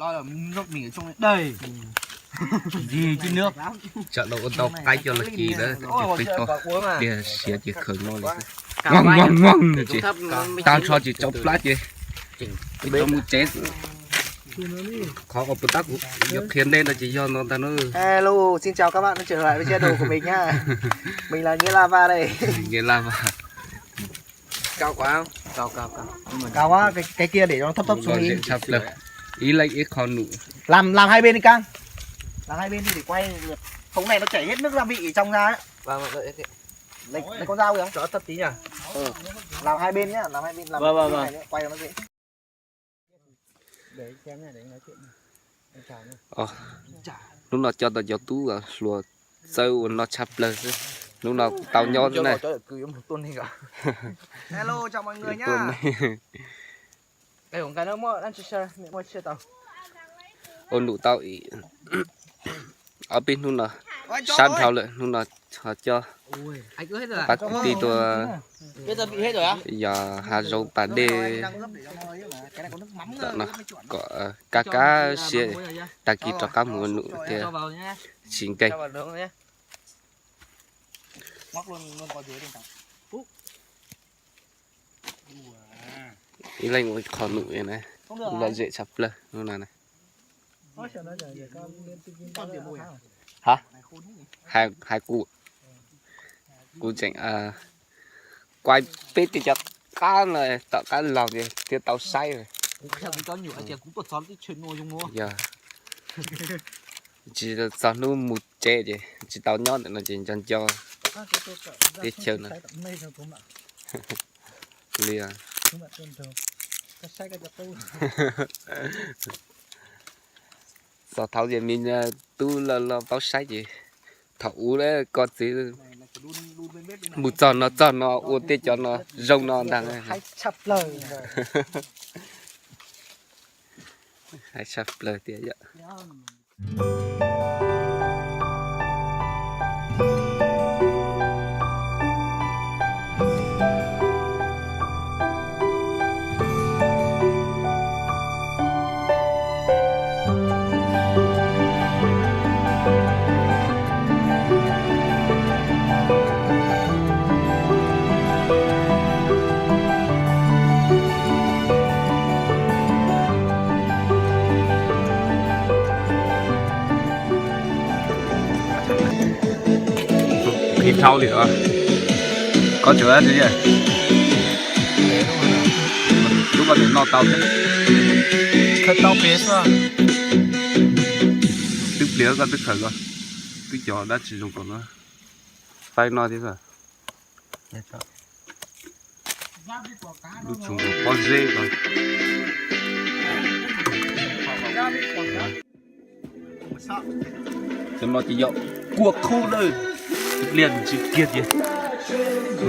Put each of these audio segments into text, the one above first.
Los nước mình ở trong đây. Gì chứ nước. Chọn đồ ô tô cái cho là kỳ đó, chứ phải to. Đi xía chỉ khởi ngon. Ngoang ngoang ngoang chứ. Tao cho chỉ trong plá chứ. Trong một chế. Khó có bữa tắc. Yog qhia nej no ces yog no ntag na. Hello, xin chào các bạn đã trở lại với channel của mình nhá. Mình là Nghĩa Lava đây. Nghĩa Lava. Cao quá. Cao, cao, cao. Cao quá, cái, cái kia để cho nó thấp thấp xuống tí. Tshaj plaws. Ib leeg ib qho num. Làm, làm hai bên đi Cang. Làm hai bên đi để quay lượt. Không này nó chảy hết nước gia vị ở trong ra ấy. Vâng, vâng, vâng. Lấy, lấy con dao kìa. Cho thấp tí nhỉ. Ừ. Làm hai bên nhá, làm hai bên, làm cái này nữa, quay cho nó dễ. Hnub no coj tau cov tub hluas txawb ua noj tshaj plaws xwb. Hnub no tau nyob na. Ua num tau ob peb hnub no, sab dhau lawm, hnub no ho coj pab kwv tij tuaj yos hav zoov pas dej tom no, kom kaj kaj siab, tag kis rov qab mus ua num thiab tsis nkeeg. Ib leeg ua qho num na, lom zem tshaj plaws hnub no na. Hais, hais kuv, kuv tseem kuaj peb tej cov qab no tom qab los thiaj tau saib. Yog tsis txog hnub mus tsev ces tsis tau nyob ntawm no ces nco nco teb chaws no li. Txog thaum ces me tub los paub saib ces thaum ub koj txiv mus txog no txog no ua tej cov no zoo no ntag. Hais tshaj plaws tiag yom. Qhib dhau li os. Koj tseem, lub koj tseem noj tau thiab. Khawb tau pem xwb. Twb pliag koj twb khaws ko, twb cov dab tsi zoo kom no. Faib noj thiab xwb. Lub tshoob pob zeb ko. Cov no ces yog kua qhub lawm. Ib pliag ntsw kiag tias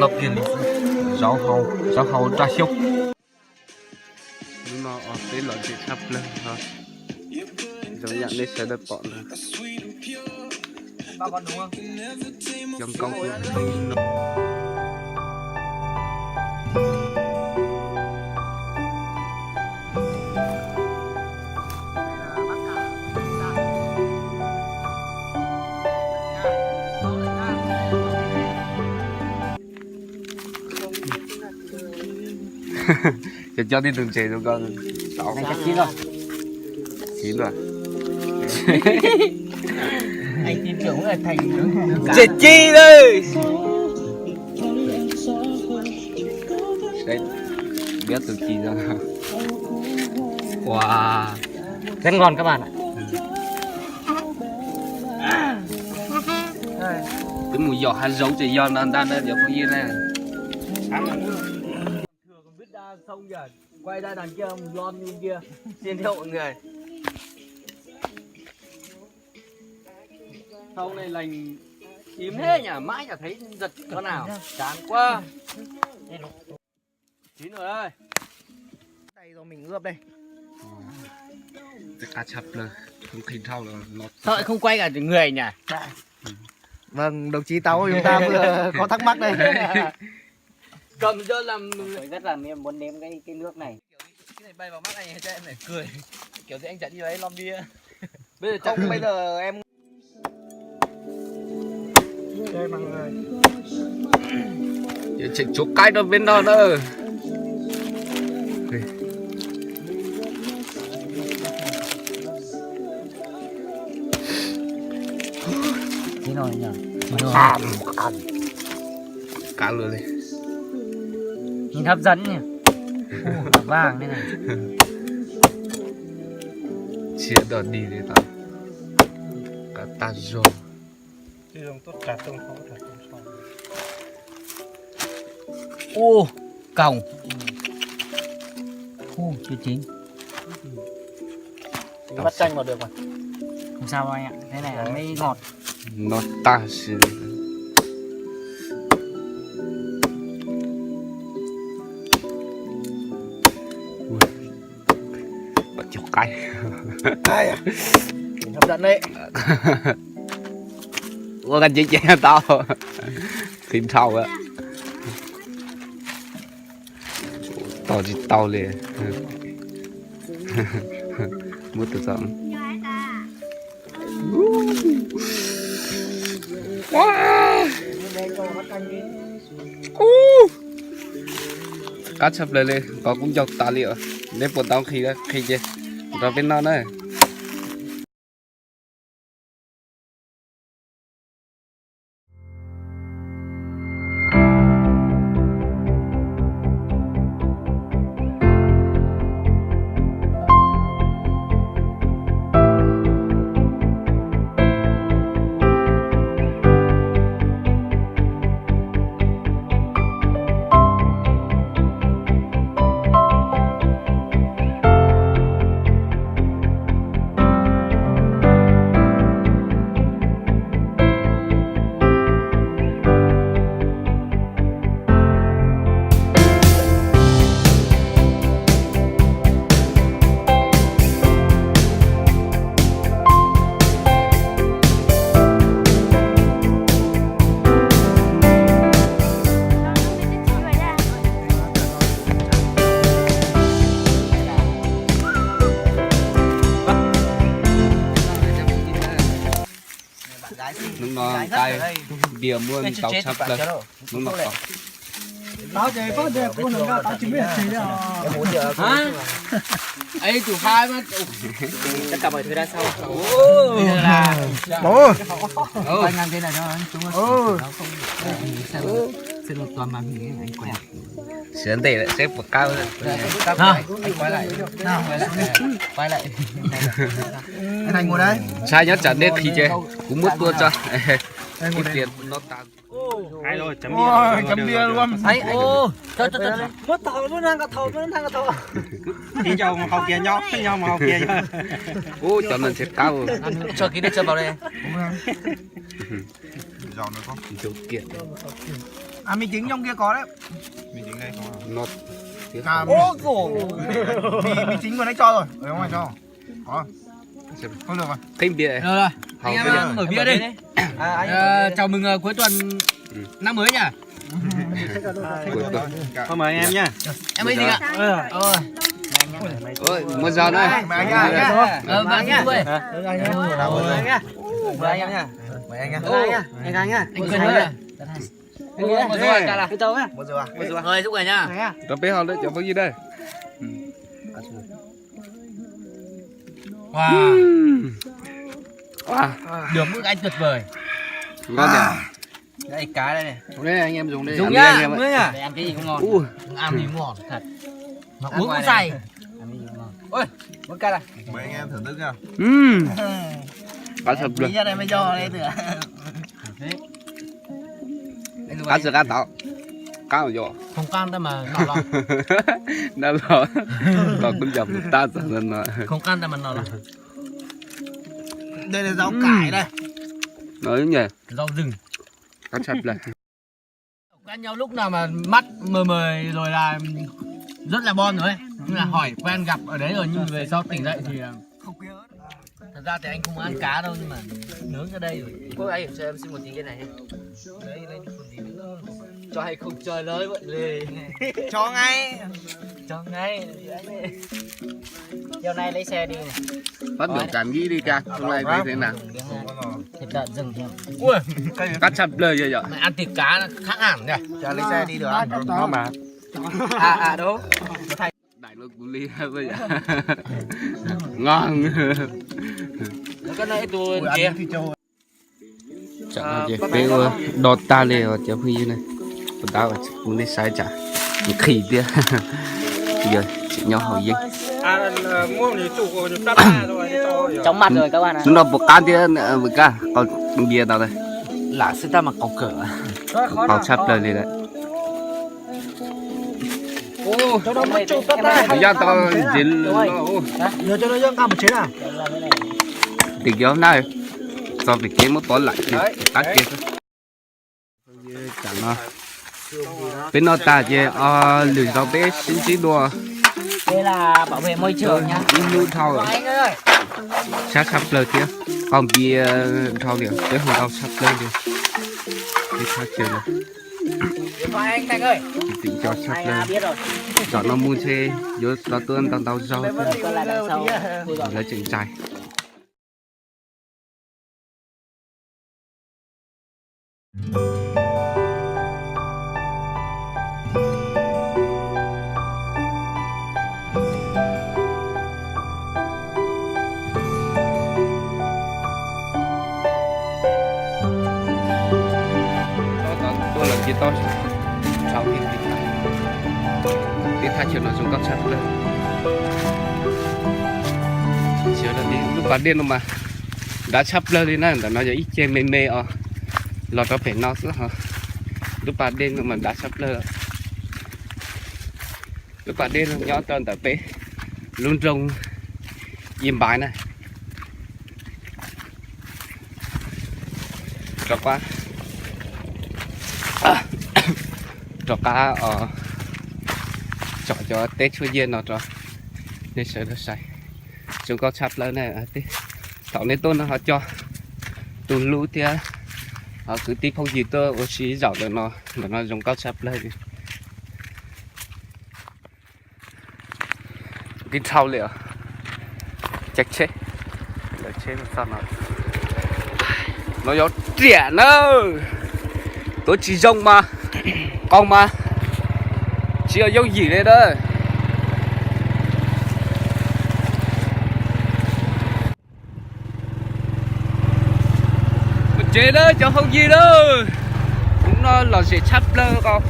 noj kiag li xwb. Zov hau, zov hau raj xyoob. Hnub no peb lom zem tshaj plaws no, zoo yam nej sawv daws pom ntawd. Cov nkauj no. Cov coj tib tug ntses rau koj. Ntses ci lawm. Biab tus ci no. Ua, rất ngon các bạn ạ. Twb mus yos hav zoov ces yog no ntag na cov phooj ywg na. Biết đa sông kìa, quay ra đằng kia một lon như kia. Xin chào mọi người. Sông này lành chim thế nhỉ, mãi chả thấy giật con nào. Chán quá. Chín rồi đây. Đây do mình ướp đây. Qab tshaj plaws, không qhib dhau lawm no. Sao lại không quay cả người nhỉ? Vâng, đồng chí Táo chúng ta vừa có thắc mắc đây. Cầm cho làm. Tôi rất là muốn nếm cái cái nước này. Cái này bay vào mắt anh, cho em lại cười. Kiểu gì anh chả đi lấy lon bia. Bây giờ chẳng Không, bây giờ em Giờ check chuột cái đó bên đó nữa. Thế rồi nhỉ? Cá luôn đi. Nhìn hấp dẫn nhỉ? Ồ, vàng đây này. Chia đỏ đi để tao. Cá ta rô. Ô, còng. Ô, chưa chín. Bắt chanh vào được mà. Không sao anh ạ, thế này ăn mới ngọt. Nó ta xì. Ui, bắt chụp cái. Ai da, nhìn hấp dẫn đấy. Ua kanh chém chém tau. Thì thầu á. Tau tsis tau li. Muab tus tau. Qab tshaj plaws li, qhov kub ncaug tas li os. Neb puas tau nqhis, nqhis ces nrog peb noj na. Hnub no nqaij, diav muaj ntau tshaj plaws. Hnub no qhov Siav ntev lawm seb puas qab. Ntshai nyob tsam nej qhis ces kuv muab tua tso. Ib pliag no tas. Chấm bia luôn. Ê, ô, cho, cho, cho, cho. Muab thau, muab nag ka thau, muab nag ka thau. Ib ncaus mus haus kiag nyob, ib ncaus mus haus kiag nyob. Ub, cov no ntshe qab. Cho ký đây, cho vào đây. Giòn rồi không? Giòn kiệt. À, mì chính trong kia có đấy. Mì chính đây có. Nó À, mì, mì, mì chính vừa nãy cho rồi. Ở ngoài cho. Có. Không được à? Khinh bia. Rồi, rồi. Anh em, ờ, mở bia đi. Ờ, chào mừng, ờ, cuối tuần năm mới nhỉ? Cuối tuần. Thôi mời anh em nha. Em ấy gì ạ? Ôi, mua giò đây. Mời anh em nha. Ờ, vâng, xin mời. Mời anh em nha. Mời anh em nha. Anh Khánh nha. Anh Khánh nha. Mua giò à? Mua giò à? Mua giò à? Mời Dũng này nha. Rồi, peb ho lưỡi chó bớt gì đây? Wow. Wow. Được bữa ăn tuyệt vời. Ngon nhỉ? Đây, cá đây này. Đây, anh em dùng đây. Dùng nhá, anh em ơi. Để ăn cái gì cũng ngon. Ui. Ăn thì ngon thật. Mà uống cũng say. Ăn cái gì cũng ngon. Ôi, uống cay này. Mời anh em thưởng thức nha. Ừm. Cá sập Mỹ rồi. Ra đây mới cho đây được. Cá sập cá tảo. Cá mà vô. Không cay đâu mà ngon lắm. Ngon lắm. Còn cũng dòng ta rồi nên là. Không cay đâu mà ngon lắm. Đây là rau cải đây. Nói nhỉ. Rau rừng. Cá sập này. Quen nhau lúc nào mà mắt mờ mờ rồi là rất là bon rồi ấy. Nên là hỏi quen gặp ở đấy rồi nhưng về sau tỉnh dậy thì, ờ, thật ra thì anh không ăn cá đâu nhưng mà nướng ở đây rồi. Có ai cho em xin một tí cái này không? Đấy, lấy một tí nữa. Cho hay không cho lới vậy lì. Cho ngay. Cho ngay. Bắt đầu cảm nghĩ đi kìa, hôm nay thấy thế nào? Thịt lợn rừng kìa. Ui, cắt sáp plawg yog yom. Mày ăn thịt cá nó khác hẳn nhỉ? Cho lấy xe đi được ăn. Ngon mà. À, à, đúng. Đẩy nó cú ly hơi vậy. Ngon. Cái này tôi ăn kia. Tam no ces peb ua do tag li os cov phooj ywg ne, ua dab ua kuv nej saib tsam nqhis thiab. Yog tseem nyob hauv yeeb. Hnub no puas qab thiab Mws Kab, qau npias tau, qau tshaj plaws li lawm. Yaj tau ntsev, tim kiv na, txog pem kev muab pov lam qab kiag. Tam no peb noj tag ces lwm zaus peb sib ntsib dua. Ib hnub dhau, sab tshaj plaws thiab, qau npias dhau li, peb hu ntau tshaj plaws li. Peb thaj chaw no, tseem nco tshaj plaws. Tam no mus ntshe yuav tau tuaj ntau ntau zaus thiab. Lawv tseem txais. Tuaj lawm ces tau tshauv, peb thaj chaw no zoo nkauj tshaj plaws. Lub pas dej no mas nrad tshaj plaws li na, ntawm no yog ib ce me me os, los rau pem no xwb ho. Lub pas dej no mas nrad tshaj plaws. Lub pas dej no nyob rau ntawm peb lub nroog Yim Npaiv na. Rov qab, rov qab tsom cov teb tshuaj yiaj no rau nej sawv daws saib. Zoo nkauj tshaj plaws na. Thaum nej tuaj no ho coj tus hlub thiab ho kwv tij phooj ywg tuaj ua si zaum ntawm no, ntawm no zoo nkauj tshaj plaws li. Nqi dhau li os. Caij tsheb, caij tsheb txog no. No yog riam na. Tuav tsis zoo mas, qau mas tsis yog yooj yim li na. Mus tsev na cov phooj ywg na. Hnub no lom zem tshaj plaws os.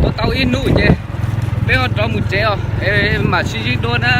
Tuaj tau ib hnub ces peb ho rov mus tsev os, es mam sib ntsib dua na.